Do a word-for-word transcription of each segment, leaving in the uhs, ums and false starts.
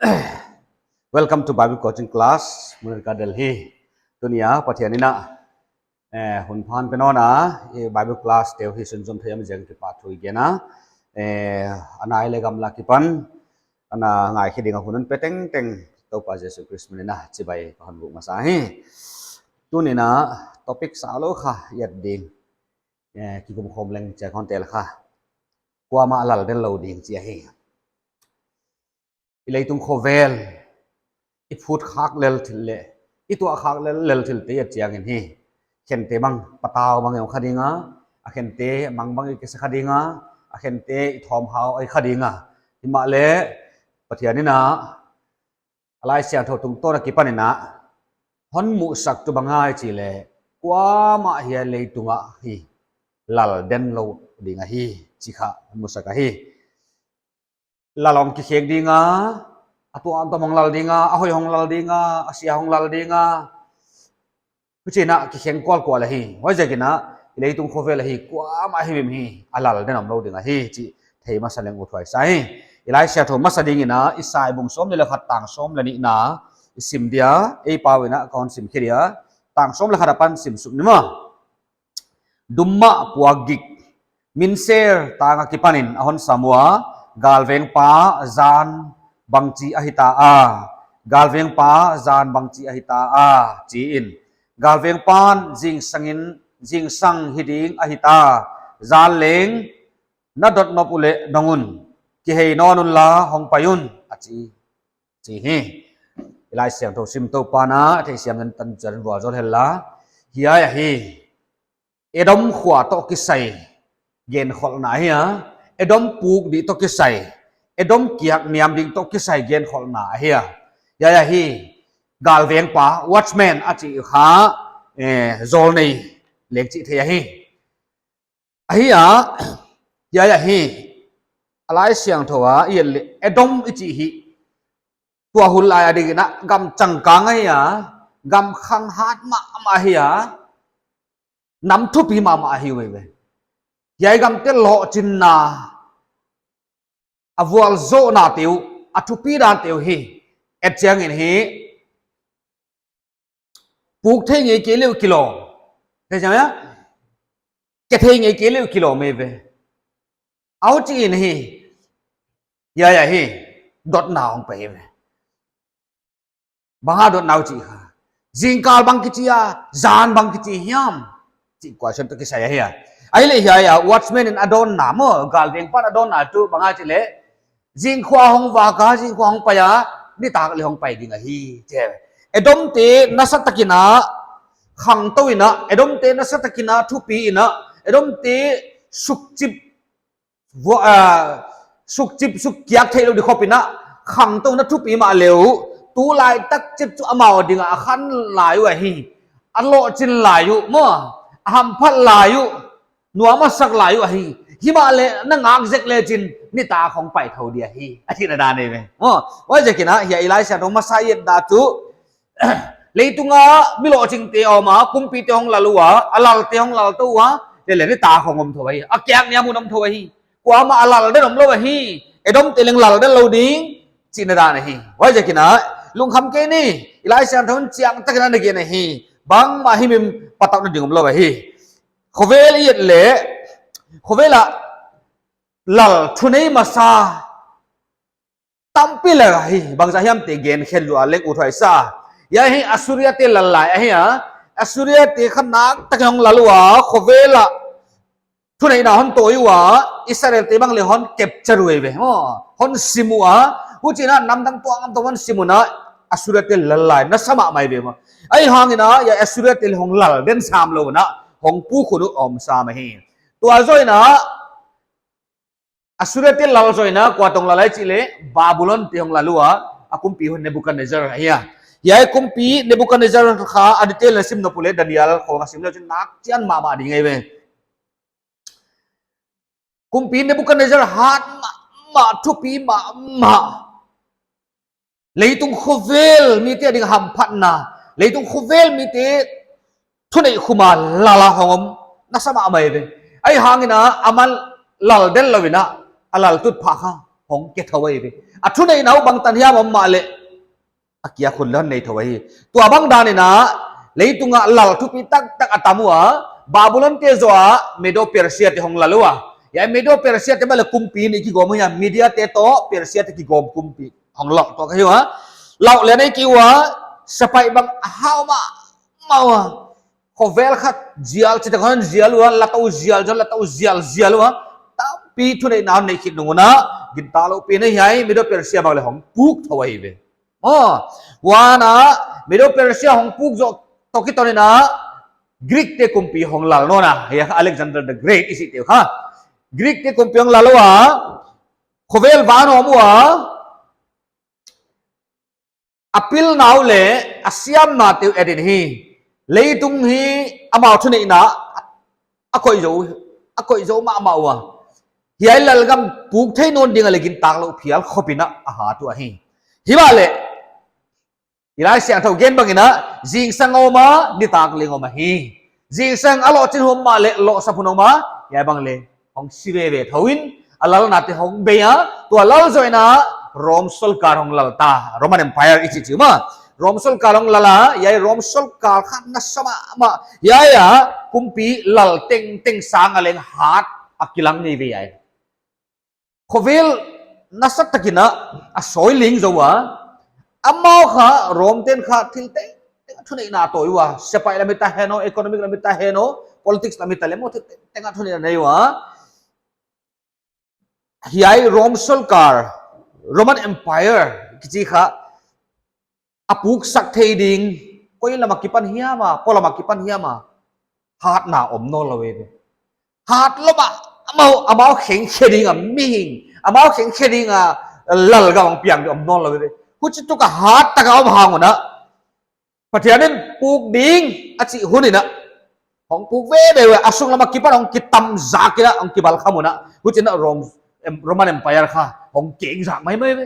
Welcome to Bible Coaching Class, Munirka Delhi. Tuni a Pathian in a, eh, hun pha hon pe nawn a, i Bible class te uh hi sunzom thei a om ziakin kipahthu i gen a. Eh, a nai leh gamla akipan, ana ngaikhe ding a hun hon pe tengteng Toupa Jesu Khrist min in a chibai ka hon buk masa hi. Tuni a topic saulou kha i et ding, eh, kikum khawm leng chiang hon tel kha. Kuamah lal den lou ding chi ahi. I leitung khovel, i phut khak lel thil leh i tuah khak lel, lel thil te i et chiangin hi, khente bang patau bang i om kha ding a, a khente mang bang i kisa kha ding a, a khente i thawmhau i kha ding a. Himahleh Pathian in a, a Laisiangthou tungtawn akipan in a hon musak tu bang ahia chih leh, kuamah hiai leitung ah hi lal den lou ding ahi chih kha hon musak ahi. Lal hong kikhek ding a, a tuamtuam hong lal ding a, a hoih hong lal ding a, a sia hong lal ding a. Huchiin a kikheng kualkual ahi. Huaiziakin a, i leitung khovel ahi, kuamah himhim hi a lal den omlou ding ahi chih thei masa leng uthuai sa hi. I Laisiangthou masa dingin a, Isai bung sawmnih leh khat tang sawm leh nihna i sim dia, ei pau in a ka hon sim khe dia, tang sawm leh khat apan sim suk ni maw. Dum mah puak gik, minser tang akipanin a hon sam ua, galvengpa zan bangchi ahita a, galvengpa zan bangchi ahita a, chiin, galvengpan zingsangin, zingsang hi ding ahita, zan leng na dot nop uleh dong un, kihei nawn unla hong pai un, a chi, chi hi. I Laisiangthou sim tou pan a theisiam dan tan chiang vualzawl hen la. Hiai ahi, Edom khua toh kisai genkholhna ahi a, Edom puk ding toh kisai, Edom kiak niam ding toh kisai genkholhna ahi a. Hiai ahi, galvengpa, watchman a chih kha, eh, zawlnei leng chih thei ahi. Ahi a, hiai ahi, a Laisiangthou a i et leh Edom i chih hi, tua hun lai a dingin a gam changkang ahi a, gam khanghat mahmah ahi a, nam thupi mahmah ahi uh eive. Hiai gamte lohchinna, a vualzawlna te uh, a thupi dan te uh hi et chiangin hi, puk thei ngei kei leh uh kilawm. Thei chiang a? Ke thei ngei kei leh uh kilawm eive. Huchiin hi, hiai ahi, dotna hong pai ve. Bang a dotna uh chih kha, zingkal bang kichi a, zan bang kichi hiam, chih question toh kisai ahi a. Ahihleh hiai a, watchman in a dawnna maw, galvengpan a dawnna tuh bang a chih leh, zingkhua hong vak a, zingkhua hong pai a, nitak leh hong pai ding ahi, chi. Edomte nasatakin a khangtou in a, Edomte nasatakin a thupi in a, Edomte sukchip, vua-, ah, sukchip, sukkiak theilou ding khop in a khangtou in a thupi mahle uh, tulai tak chip chu amau ding a a khan lai uh ahi. A lohchin lai uh maw, a hamphat lai uh, nuam a sak lai uh ahi. Himahleh na ngak zek lechin nitak hong pai thou ding ahi, a chihna dan eive. Maw, huaiziakin a, hiai i Laisiangthou masa i et dan tuh, leitung a mi lohchingte a om a, kumpite hong lal ua, a lalte hong lal tou ua, leh leh nitak hong om thou ahi. A kiak niam un om thou ahi. Kuamah a lal den omlou ahi. Edomte leng lal den lou ding, chihna dan ahi. Huaiziakin a, lungkham kei ni, i Laisiangthou in chiangtakin a na gen ahi. Bangmah himhim patauhna ding omlou ahi. Khovel i et leh, khovel a lal thunei masa tampi lel ahi, bangzah hiamte gen khen lua leng uthuai sa. Hiai hi Assuria te lal lai ahi a. Assuria te kha naktakin hong lal ua, khovel a thuneihna hon tawi ua, Israelte bang leh hon capture uh eive maw, hon sim ua. Huchiin a namdang tuamtuam hon sim un a, Assuria te lal lai nasa mahmah eive maw. Ahihhangin a, hiai Assuria te leh hong lal den sam lou un a, hong puk hun uh om sam ahi. Tua zoh in a, Assuria te lal zoh in a kua toh hong lal lai chih leh, Babylon te hong lal ua, a kumpi uh Nebuchadnezzar ahi a. Hiai kumpi Nebuchadnezzar kha a detail na sim nop uleh Daniel khong a sim leh chin nak chian mahmah ding eive. Kumpi Nebuchadnezzar hat mahmah, thupi mahmah. Leitung khovel mite a ding hamphatna, leitung khovel mite thuneih khum a lal a hong om nasa mahmah eive. Ahihhangin a, aman lal den lou in a, a lal tutphah kha hong ke thou eive. A thuneihna uh bangtan hiam om mahleh, a kia khun lon nei thou ahi. Tua bang dan in a, leitung a lal thupi taktak a tam ua, Babylon te zoh a, Medo Persia te hong lal ua. Hiai Medo Persia te mahleh kumpi nih kigawm ua, Media te toh Persia te kigawm kumpi hong lal tuak ahi ua. Lal leh nei ki ua, sepaih bang a hau mahmah ua. Khovel khat zial chih tak hon zial ua, la tou zial, zial la tou zial, zial ua. Tampi thuneihna nei khit nung un a, gintak loupi in hiai Medo Persia bang leh hong puk thou ahi ve. Aw, huan a, Medo Persia hong puk zoh toh kiton in a, Greek te kumpi hong lal nawn a, hiai Alexander the Great i chih te uh kha. Greek te kumpi hong lal ua, khovel van hong om ua, a pilna uh leh a siamna te uh et in hi, leitung hi amau thuneihna a koih zou, a koih zou mahmah ua. Hiai lalgam puk thei nawn ding a leh gintak lou phial khop in a hat uh ahi. Himahleh, i Laisiangthou gen bang in a, zingsang om a, nitak leng om ahi. Zingsang a lohchin hun mahleh lohsap hun om a, hiai bang leh hong si veve thou in, a lalna te hong bei a, tua lal zoh in a, Rom solkar hong lal ta, Roman Empire i chih chih uh mah. Rom solkar hong lal a, hiai Rom solkar kha nasa mahmah, hiai a, kumpi lal tengteng sang a leng hat a kilang ngei ve hiai. Khovel nasa takin a, a sawi ling zou a, amau kha, Rom ten kha thil tengteng a thuneihna a tawi ua, sepaih lam i ta hen aw, economic lam i ta hen aw, politics lam i ta leh maw thil tengteng a thuneihna nei ua. Hiai Rom solkar, Roman Empire, kichi kha, a puksak thei ding, koi lam a kipan hiam a, polam a kipan hiam a, hatna om nawn lou ve. Hat lou mah, amau, amau khengkhe ding a mihing, amau khengkhe ding a lalgam piang ding om nawn lou ve. Huchi tuk a hat tak a om hang un a, Pathian in puk ding a chih hun in a, hong puk veve ua, a sung lam a kipan hong kitam zak in a, hong kibal kham un a, huchi'n a Rom, em, Roman Empire kha hong keng zak maimai ve.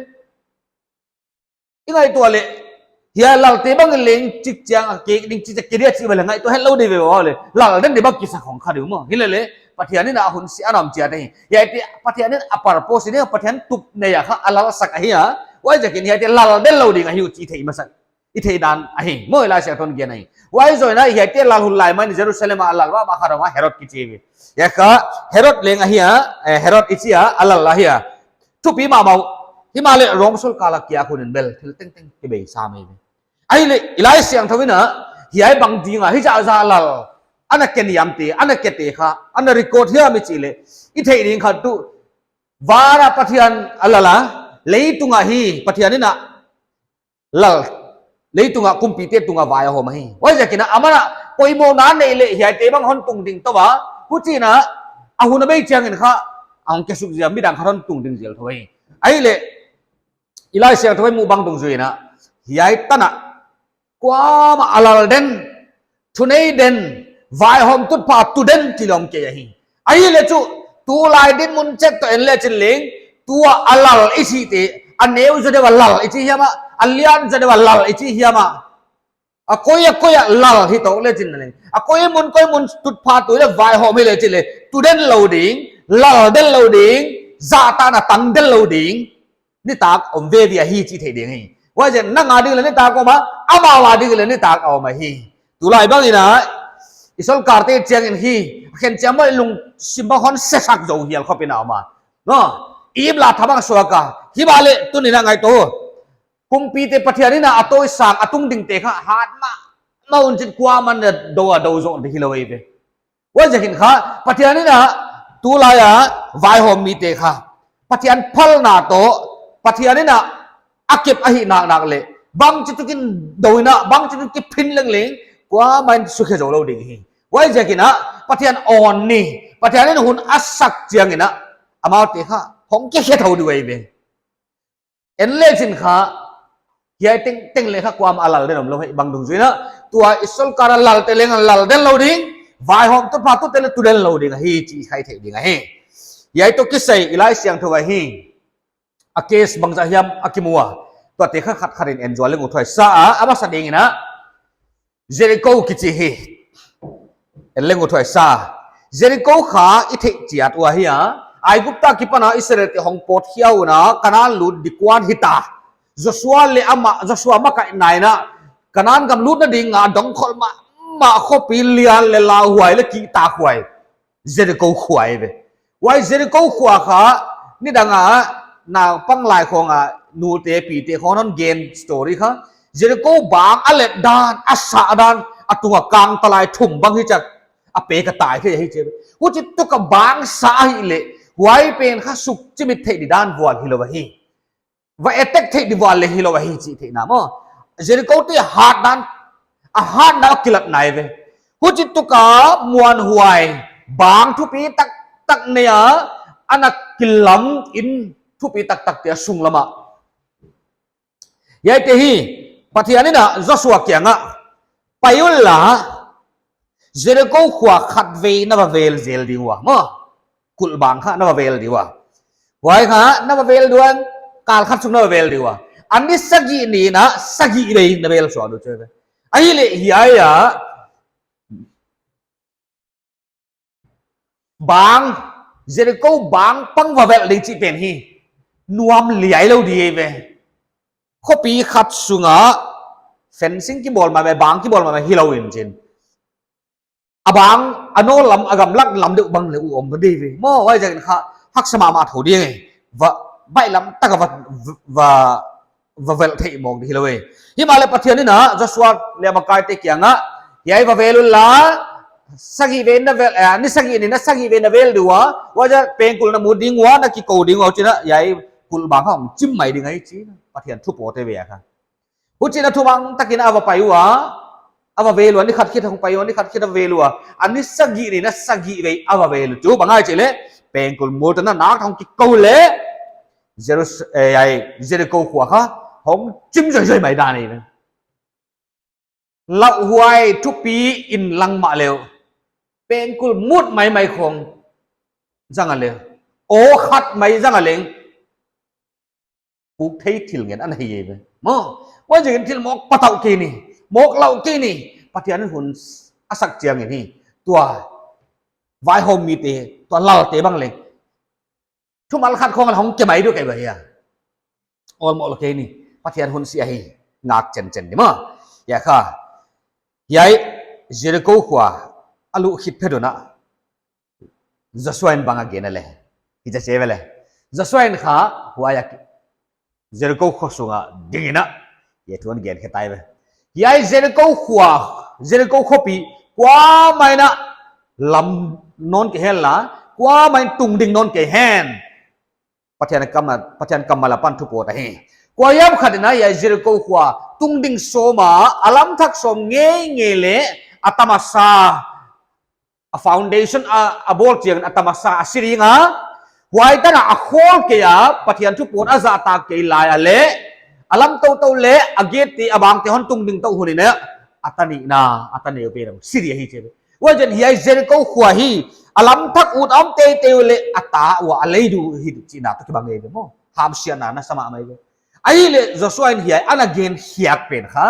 I ngaihtuah leh, hiai lalte bang leng chik chiang a kek ding chih a kek dia chih bang leng ngaihtuah het lou di ve ua leh, lal den di bang kisa khong kha di uh maw. Hilele, Pathian in a hun siam a om chiat ahi. Hiaite, Pathian in a purpose in a, Pathian tup nei a kha a lalsak ahi a. Huaiziakin hiaite lal den lou ding ahi uh chih i theih masak, i theih dan ahi. Maw, i Laisiangthou in gen ahi. Huai zoh in a hiaite lal hun lai mai in Jerusalem a lal mahmah kha dong a Herod kichi ve. Hiai kha Herod leng ahi a, eh, Herod i chi a, a lal ahi a. Thupi mahmah uh. Himahleh Rom solkar a kia hun in bel, thil tengteng kibei sam ahi ve. Ahihleh, i Laisiangthou in a, hiai bang ding a, hizah zah lal, ana ke niam te, ana ke te kha, ana record hiam i chih leh, i theih ding kha tuh, van a Pathian a lal a, leitung a hi, Pathian in a, lal, leitung a kumpite tung a vai a hawm ahi. Huaiziakin a, aman a, poimohna nei leh, hiaite bang hon tung ding tou a, huchi'n a, a hun a bei chiangin kha, a hong kesuk ziak midang khat hon tung ding zel thou ahi. Ahihleh, i Laisiangthou in mu bang dungzui in a, hiai tan a, kuamah a lal den, thunei den, vaihawmtutpha tu den chih leng om kei ahi. Ahihleh chu, tulai dinmun chet toh en lechin leng, tua a lal i chihte, a neu zaw deuh a lal i chi hiam a, a lian zaw deuh a lal i chi hiam a. A koi a koi a lal hi tou lechin leng. A koi mun koi mun tutpha tu leh vaihawm hi lechin leng. Tu den lou ding, lal den lou ding, Satan a tang den lou ding. Nitak om veve ahi chih theih ding hi. Huaiziakin nang a ding leh nitak om a, amau a ding leh nitak a om ahi. Tulai bang in a, i solkarte chiangin hi, khenchiang maw lungsim bang hon sesak zou hial khop in a om a. No, i ip la tha bang suak a, himahleh tuni'n a ngaihtuah. Kumpite Pathian in a a tawisang a tung dingte kha hat mahmah un chin kuaman a dou a dou zoh di hilou ahi ve. Huaiziakin kha, Pathian in a, tulai a, vaihawm mite kha. Pathian phalna toh, Pathian in a, a kep ahih naknak leh. Bangchituk in dou in a, bangchituk kiphin leng leng, kuamah in sukhe zou lou ding hi. Huaiziakin a, Pathian awn ni, Pathian in hun a sak chiangin a, amaute kha, hong kekhe thou di uh ahi ve. En lechin kha, hiai tengteng leh kha kuamah a lal den om lou hi bang dungzui in a, tua i solkar a lalte leng lal den lou ding, vaihawmtutpha tute leh tu den lou ding ahi chih i theih ding ahi. Hiai toh kisai i Laisiangthou a hi, a case bangzah hiam a kimu a, tuate kha khat khat in en zual leng uthuai sa a, a masa ding in a, Jericho kichi hi. En leng uthuai sa. Jericho kha i theih chiat uh ahi a. Aigupta akipan a Israelte hong pawt khia un a, Kanan lut di kuan hita. Joshua leh amah, Joshua makaihna in a, Kanan gam lutna ding a dongkhol mahmah khopi lian leh lauhuai leh kihtakhuai, Jeriko khua ahi ve. Huai Jeriko khua kha, nidang a, naupang lai khawng a, nute pite khawng hon gen story kha, Jeriko bang a let dan, a sah dan, a tung a kangtalai thum bang hi chia, a pek a tai thei hi chia. Huchi tuk a bang sah ahihleh, huai pen kha sukchimit theih di dan vual hilou ahi. Va attack theih di vual leh hilou ahi chih theihna maw. Jeriko te hat dan, a hatna a kilat nai ve. Huchi tuk a muanhuai, bang thupi taktak nei a, ana kilam in thupi taktak te a sunglam ah. Hiaite hi, Pathian in a Joshua kiang ah, pai unla, Jeriko khua khatvei na va vel zel ding ua, maw. Kulh bang kha na va vel di ua. Huai kha na va vel di ua, kal khat sung na va vel di ua. A ni sagih ni in a sagih vei na vel suak di uh chi ve. Ahihleh hiai a, bang, Jeriko bang pang va vel ding chih pen hi nuam liai lou di ve. Khopi khat sung a fencing kibawl mahmah, bang kibawl mahmah hilou in chin, a bang a nawl lam, a gamlak lam deuh bang leh uh om di ve. Maw, huaiziakin kha haksa mahmah thou ding e. Va, baihlam tak a va, va, va vel theih mawk di hilou e. Himahleh Pathian in a Joshua leh a makaite kiang ah, hiai va vel unla, sagih vei na vel, eh, ni sagih ni in a sagih vei na vel di ua, huaiziak pengkul na mut ding ua, na kikou ding ua, huchiin a hiai kulh bang kha hong chim mai ding ahi chi in a, Pathian thu pawt ve a kha. Huchiin a thumang takin a va pai ua, a va vel ua, ni khat khit hong pai ua, ni khat khit a va vel ua. A ni sagih ni in a sagih vei a va vel uh chu bang ahia chih leh, pengkul mut a na nak hong kikou leh, Jerus-, eh, ai, Jeriko khua kha hong chim zoizoi mai dan ahi ve. Lauhuai thupi in lang mahleh uh, pengkul mut maimai khawng zang a leh, aw khat mai zang a leng, puk thei thil ngen ana hi ve. Maw, huaiziakin thil mawk patau kei ni, mawk lau kei ni, Pathian in hun a sak chiangin hi, tua vaihawm mite, tua lalte bang leng thumal khat khawng a hong ke mai di uh kei ve hia. Awlmoh lou kei ni, Pathian hun si ahi, ngak chenchen di maw. Hiai kha, hiai Jeriko khua a luh khit phet un a, Joshua in bang a gen a leh, hichi a chi ve leh. Joshua in kha, huai a ki-, Jeriko khua sung a ding in a, hiai thu a gen khe tai ve. Hiai Jeriko khua, Jeriko khopi, kuamah in a lam nawn kei henla, kuamah in tungding nawn kei hen. Pathian kam a, Pathian kammal apan thu pawt ahi. Kuahiam khat in a hiai Jeriko khua tungding sawm a, a lam thak sawm ngeingei leh, a tamasa, a foundation a, a bawl chiangin a tamasa a si ding a, huai tan a a khawl kei a, Pathian thu pawt a zahtak kei lai a leh, a lam toutou leh, a gate te, a bang te hon tungding tou hun in a, a ta nihna, a ta neu pen a si di ahi chi ve. Huaiziakin hiai Jeriko khua hi, a lam thak ut a om teitei uleh, a ta ua a lei di uh hi chihna toh kibang ahi ve maw. Hamsiatna na sa mahmah ahi ve. Ahihleh Joshua in hiai ana gen khiak pen kha,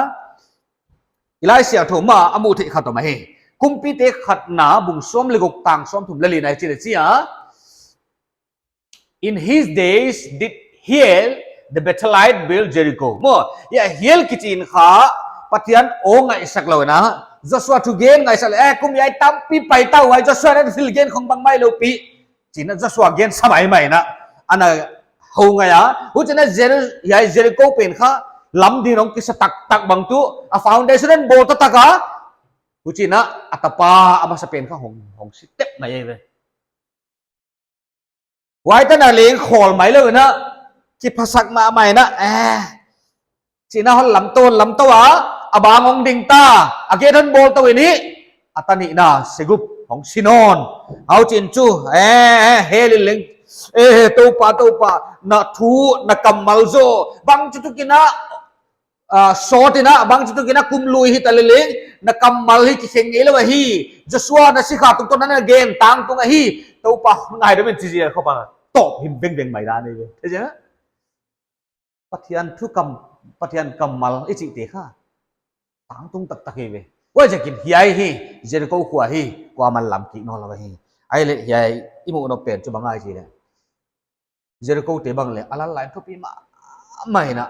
i Laisiangthou ah a muh theih khat om ahi. Kumpite khatna bung sawm leh guk tang sawmthum leh li na ah hichi a chi a, "In his days did Hiel the Bethelite build Jericho." Maw, hiai Hiel kichi in kha, Pathian aw ngaihsak lou in a, Joshua thugen ngaihsak lou, eh, kum hiai tampi pai ta ua, Joshua in thil gen khong bangmah lou pi. Chi in a Joshua gen sa maimai in a, ana hou ngai a. Huchiin a Jer-, hiai Jericho pen kha, lam ding hong kisa taktak bang tuh, a foundation hon bawl taktak a. Huchiin a, a tapa, a masa pen kha hong, hong si tep mai ve. Huai tan a leng khawl mai lou in a, kiphasak mahmah in a, eh, chi in a hon lam tou, lam tou a, a bang hong ding ta, a gate hon bawl tou in hi, a ta nihna, segup, hong si nawn. Huchiin chu, eh, eh, Hiel in leng, eh, Toupa, Toupa, na thu, na kammal zaw, bangchituk in a, ah, sawt in a, bangchituk in a kum lui hita leh leng, na kammal hi kikheng ngei lou ahi. Joshua na sikha tungtawn in a na gen tangtung ahi. Toupa ngaidam in chi zel khop a, tawp him vengveng mai dan ahi ve. Thei zel a? Pathian thu kam, Pathian kammal i chihte kha tangtung taktak ahi ve. Huaiziakin hiai hi, Jericho khua hi, kuamah lam kik nawn lou ahi. Ahihleh hiai i muh nop pen chu bang ahia chih leh, Jericho te bang leh a lal lai thupi mahmah in a,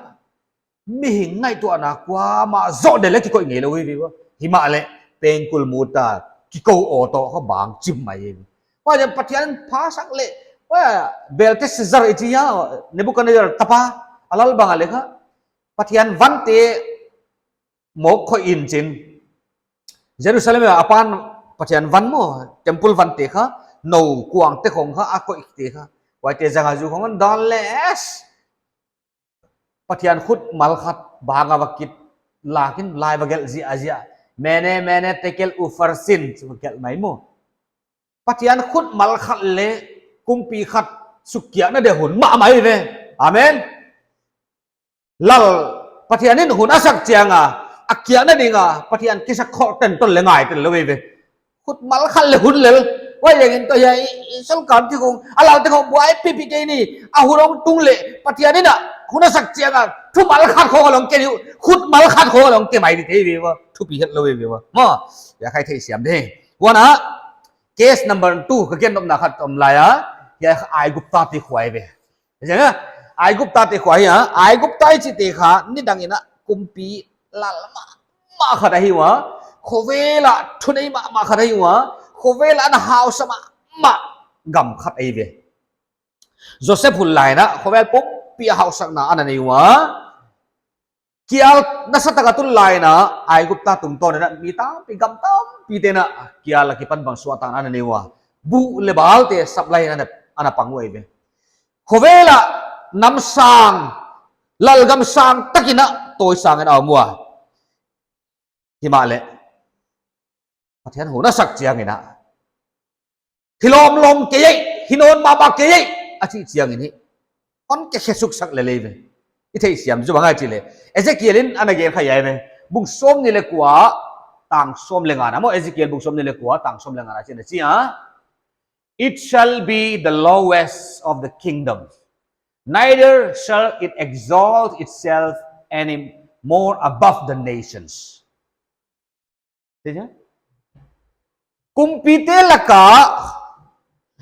mihing ngaihtuahna kuamah zoh deuh leh kikoih ngei lou hi ve ua. Himahleh pengkul mut a kikou aw toh kha bang chim mai hi. Huaijiakin Pathian phasak leh, huai Belteshazzar i chi a, Nebuchadnezzar tapa, a lal bang a leh kha Pathian vante mawk khoih in chin, Jerusalem a pan Pathian van maw, temple vante kha, nou kuangte khong kha a koihte kha, huaite zang a zu khong an dawn leh, Pathian khut mal khat bang a va kit lak in lai va gelh ziahziah. Mene, mene, tekel, upharsin, chi va gelh mai maw. Pathian khut mal khat leh kumpi khat sukkiakna deuh hun mahmah ve. Amen. Lal, Pathian in hun a sak chiang a, a kiakna ding a Pathian kisakkhol ten ton leh ngai ten lou ve. Khut mal khat leh hun lel. Huaijiakin tua hiai, i, i sorkar te khong, a lalte khong buai pipi kei ni, a hun hong tung leh Pathian in a hun a sak chiang a, thu mal khat khong a hong ke diu, khut mal khat khong a hong ke mai di thei ve ua, thupi het lou ve ua. Maw, hiai kha i theisiam ding. Huan a, case number two, ka gen nopna khat om lai a, hiai kha Aigupta te khua ve. Aigupta te khua hi a, Aigupta i chihte kha, nidang in a kumpi lal mahmah khat ahi ua, khovel a thunei mahmah khat ahi ua, khovel a na hausa mahmah gam khat ahi ve. Joseph hun lai in a, khovel pumpi a hausakna ana nei ua. Kial nasatak a tun lai in a, Aigupta tungtawn in a, mi tampi gam tampite'n a, kial a kipan bang suahtakna ana nei ua. Buh leh balte supply in a, ana pang ua ve. Khovel a nam sang, lalgam sang tak in a, tawi sang in a om ua. Himahleh, Pathian hun a sak chiang in a, hi lawmlawm kei ei, hi nawn mahmah kei ei, a chih chiang in hi, hon ke khe suksak lel ve. I theisiam chu bang ahia chih leh, Ezekiel in ana gen kha hiai ve. Bung sawmnih leh kua, tang sawm leh nga na maw, Ezekiel bung sawmnih leh kua, tang sawm leh nga na chih na chi a. It shall be the lowest of the kingdoms, neither shall it exalt itself any more above the nations. Kumpite lak a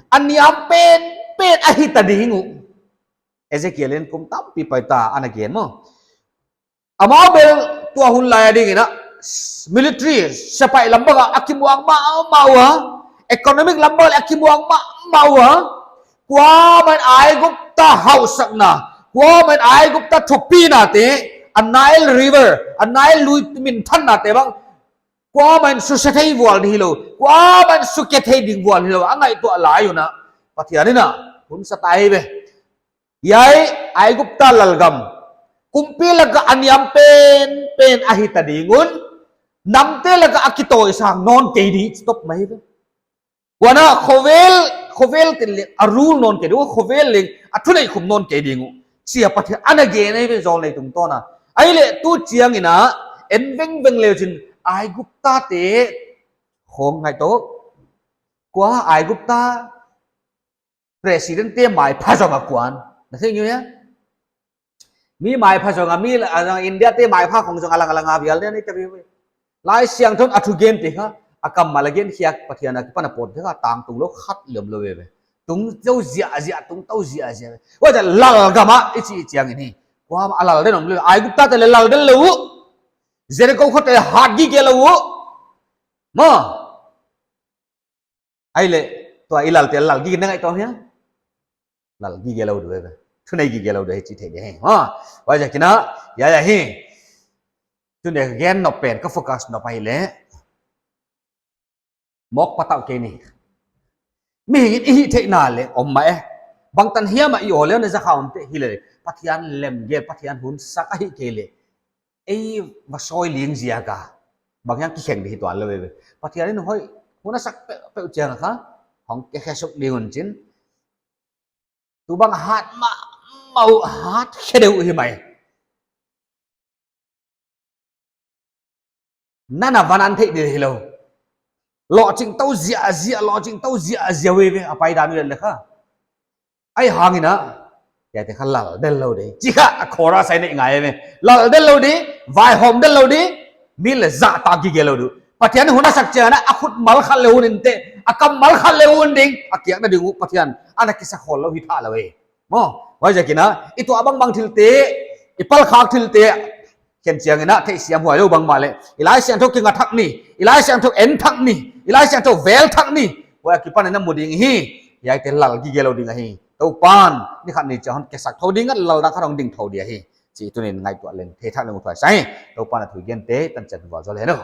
a niam penpen ahi ta ding uh. Ezekiel in kum tampi paita ana gen maw. Amau bel tua hun lai a ding in a, military, sepaih lam bang a, a kimuang mahmah ua, economic lam bang a kimuang mahmah ua, kuamah in Aigupta hausakna, kuamah in Aigupta thupina te, a Nile River, a Nile lui minthanna te bang, kuamah in suse thei vual ding hilou, kuamah in suke thei ding vual hilou, a ngaihtuah lai un a, Pathian in a hun sa ta hi ve. Hiai Aigupta lalgam, kumpi lak a a niam penpen ahi ta ding un, namte lak a a kitawisang nawn kei di, stop mai ve. Huan a khovel, khovel tin leng a rule nawn kei ding uh, khovel leng a thunei khum nawn kei ding uh, chi a Pathian ana gen ahi ve, zawlnei tungtawn a. Ahihleh tu chiang in a, en vengveng leu chin, Aigupta te khong ngai toh, kua Aigupta president te maipha zong a kuan. Na thei ngiu hia? Mi maipha zong a, mi la, a, India te maipha khong zong a lang a lang a vial ne ni ta bi. Laisiangthou in a thugente kha, a kammal a gen khiak Pathian a kipan a pawtte kha tangtung lou khat leng omlou ve ve. Tungtou ziahziah, tungtou ziahziah ve. Huaijiakin lalgam a i chih chiang in hi, kuamah a lal den omlou. Aigupta te leng lal den lou uh. Jericho khua te hat gige lou uh. Maw. Ahihleh, tua i lalte lal gige na ngaihtuah hia? Lal gige lou di ve. Thunei gige lou di hi chih thei di hi. Ha, huaijiakin a, hiai ahi. Tuni gen nop pen ka focus nop ahihleh, mawk patau kei ni. Mihing in i hihtheihna leng om mah e. Bangtan hiam a i aw leh na za kha om te hileh, Pathian lemgel, Pathian hun sak ahih kei leh, ei va sawi ling ziak a, bang hiam kikheng di hi tuan lou ve ve. Pathian in hoih, hun a sak peuhpeuh chiang a kha, hong ke khe suk ding un chin. Tu bang hat mahmah uh, hat khe deuh uh hi mai. Nana van an theih di hilou. Lohching tou ziahziah, lohching tou ziahziah ve ve, a paidan uh leh kha. Ahihhangin a, hiaite kha lal den lou di. Chih kha a chorus a i neih ngai ve. Lal den lou di, vaihawm den lou di, mi leng zahtak gige lou di. Pathian hun a sak chiang in a, a khut mal khat leh hun in te, a kam mal khat leh hun ding, a kiakna ding uh Pathian ana kisa khol lou hi tha lou e. Maw, huaiziakin a, i tuah bangbang thilte, i palkhak thilte, khen chiangin a theihsiam huai lou bang mahleh, i Laisiangthou kinga thak ni, i Laisiangthou en thak ni, i Laisiangthou vel thak ni, huai akipan in a mu ding hi. Hiaite lal gige lou ding ahi. Toupan ni khat ni chiang hon kisak thou ding a, lal dang khat hong ding thou ding ahi chih tuni'n ngaihtuah leng, theih thak leng uthuai sa hi. Toupan a thu i gente tan chiat vualzawl hen aw.